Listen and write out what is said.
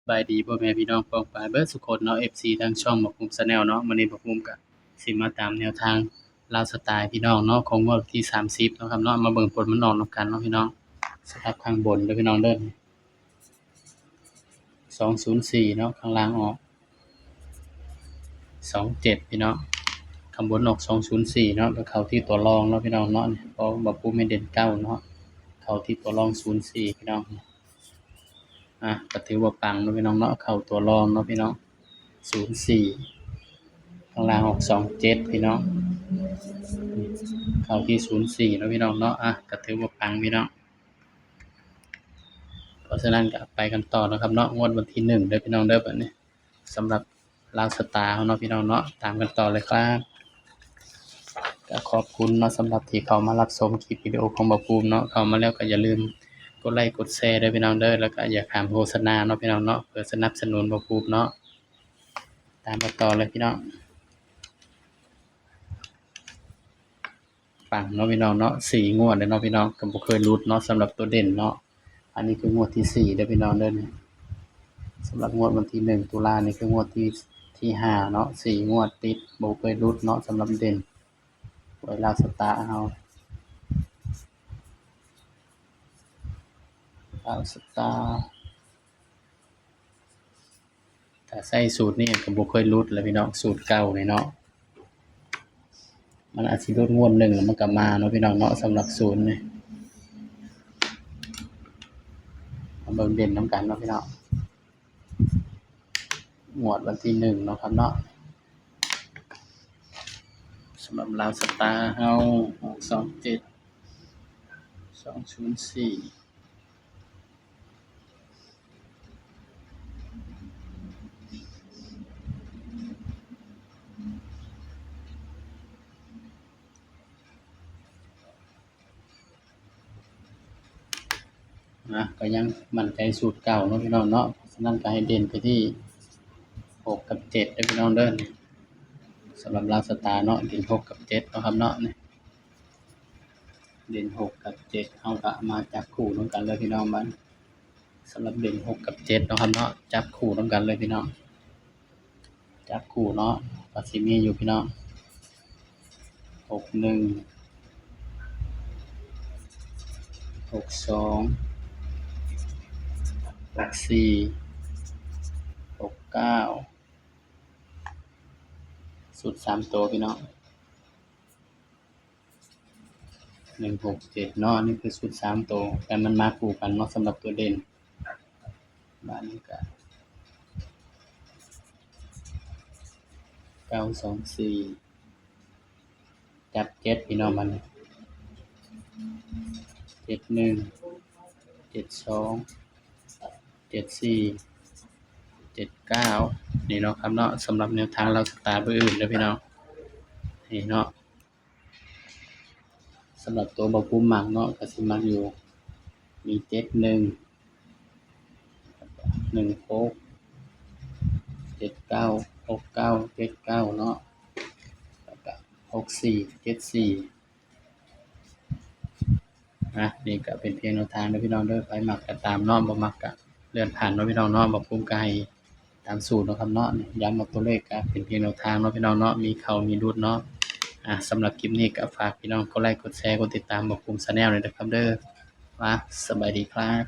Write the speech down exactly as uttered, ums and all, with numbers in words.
บายดีพ่อแม่พี่น้องป้องปายเบิดสุคนเนาะ เอฟซี ทางช่องบ่าวภูมิ Channel เนาะ มื้อนี้บ่าวภูมิก็สิมาตามแนวทางลาวสตาร์พี่น้องเนาะ ของงวดวันที่สามสิบเนาะครับเนาะ มาเบิ่งผลมันออกนำกันเนาะพี่น้อง สำหรับข้างบนเด้อพี่น้องเด้อ สองศูนย์สี่เนาะ ข้างล่างออก สองเจ็ด พี่น้อง ข้างบนออก สองศูนย์สี่เนาะ ก็เข้าที่ตัวรองเนาะพี่น้องเนาะ เพราะบ่าวภูมิให้เด่นเก้าเนาะ เข้าที่ตัวรอง ศูนย์สี่ พี่น้อง อ่ะ ก็ถือว่าปังเนาะพี่น้องเนาะ เข้าตัวรองเนาะพี่น้อง ศูนย์สี่ ข้างล่างออก สองเจ็ด พี่น้อง เข้าที่ ศูนย์สี่ เนาะพี่น้องเนาะ อ่ะ ก็ถือว่าปังพี่น้อง เพราะฉะนั้นก็ไปกันต่อนะครับเนาะ งวดวันที่หนึ่งเด้อพี่น้องเด้อ บัดนี้ สำหรับลาวสตาร์เฮาเนาะพี่น้องเนาะ ตามกันต่อเลยครับ ก็ขอบคุณเนาะ สำหรับที่เข้ามารับชมคลิปวิดีโอของบ่าวภูมิเนาะ เข้ามาแล้วก็อย่าลืมกดไลค์กดแชร์เด้อพี่น้องเด้อ แล้วก็อย่าข้ามโฆษณาเนาะพี่น้องเนาะ เพื่อสนับสนุนบ่าวภูมิเนาะ ตามกันต่อเลยพี่น้อง ปังเนาะพี่น้องเนาะ สี่งวดแล้วเนาะพี่น้อง ก็บ่เคยหลุดเนาะ สำหรับตัวเด่นเนาะ อันนี้คืองวดที่สี่เด้อพี่น้องเด้อ สำหรับงวดวันที่หนึ่งตุลานี่คืองวดที่ ที่ห้าเนาะ สี่งวดติดบ่เคยหลุดเนาะ สำหรับเด่นหวยลาวสตาร์เฮา ลาวสตาร์ ถ้าใช้สูตรนี้ก็บ่เคยหลุดแหละพี่น้อง สูตรเก่านี่เนาะ มันอาจสิหลุดงวดหนึ่งแล้วมันก็มาเนาะพี่น้องเนาะ สำหรับศูนย์นี่ มาเบิ่งเด่นนำกันเนาะพี่น้อง งวดวันที่หนึ่งเนาะครับเนาะ สำหรับลาวสตาร์เฮา ออก สองเจ็ด สองศูนย์สี่ นะ ก็ยังมั่นใจสูตรเก่าเนาะพี่น้องเนาะ ฉะนั้นก็ให้เด่นไปที่หกกับเจ็ดเด้อพี่น้องเด้อ สำหรับลาวสตาร์เนาะ เด่นหกกับเจ็ดเนาะครับเนาะ นี่ เด่นหกกับเจ็ด เฮาก็มาจับคู่นำกันเลยพี่น้อง บัด สำหรับเด่นหกกับเจ็ดเนาะครับเนาะ จับคู่นำกันเลยพี่น้อง จับคู่เนาะ ก็สิมีอยู่พี่น้อง หกหนึ่ง หกสอง หกสี่ หกเก้า ชุดสามตัวพี่น้อง หนึ่งหกเจ็ดเนาะ อันนี้คือชุดสามตัว แต่มันมาคู่กันเนาะ สำหรับตัวเด่น บัดนี้ก็ เก้าสองสี่ จับเจ็ดพี่น้อง บัดนี้ เจ็ดหนึ่ง เจ็ดสอง เจ็ดสี่ เจ็ดเก้า นี่เนาะครับเนาะ สำหรับแนวทางลาวสตาร์เบอร์อื่นเด้อพี่น้อง นี่เนาะ สำหรับตัวบ่าวภูมิมักเนาะ ก็สิมักอยู่ มี เจ็ดหนึ่ง หนึ่งหก เจ็ดเก้า หกเก้า เจ็ดเก้า เนาะ แล้วก็ หกสี่ เจ็ดสี่ นะ นี่ก็เป็นเพียงแนวทางเด้อพี่น้องเด้อ ไผมักก็ตามเนาะ บ่มักก็เลื่อนผ่านเนาะพี่น้องเนาะ บ่าวภูมิก็ให้ตามสูตรเนาะครับเนาะ ย้ำว่าตัวเลขก็เป็นเพียงแนวทางเนาะพี่น้องเนาะ มีเข้ามีหลุดเนาะ อ่ะ สำหรับคลิปนี้ก็ฝากพี่น้องกดไลค์กดแชร์กดติดตามบ่าวภูมิ Channel ด้วยนะครับเด้อ ว่า สบายดีครับ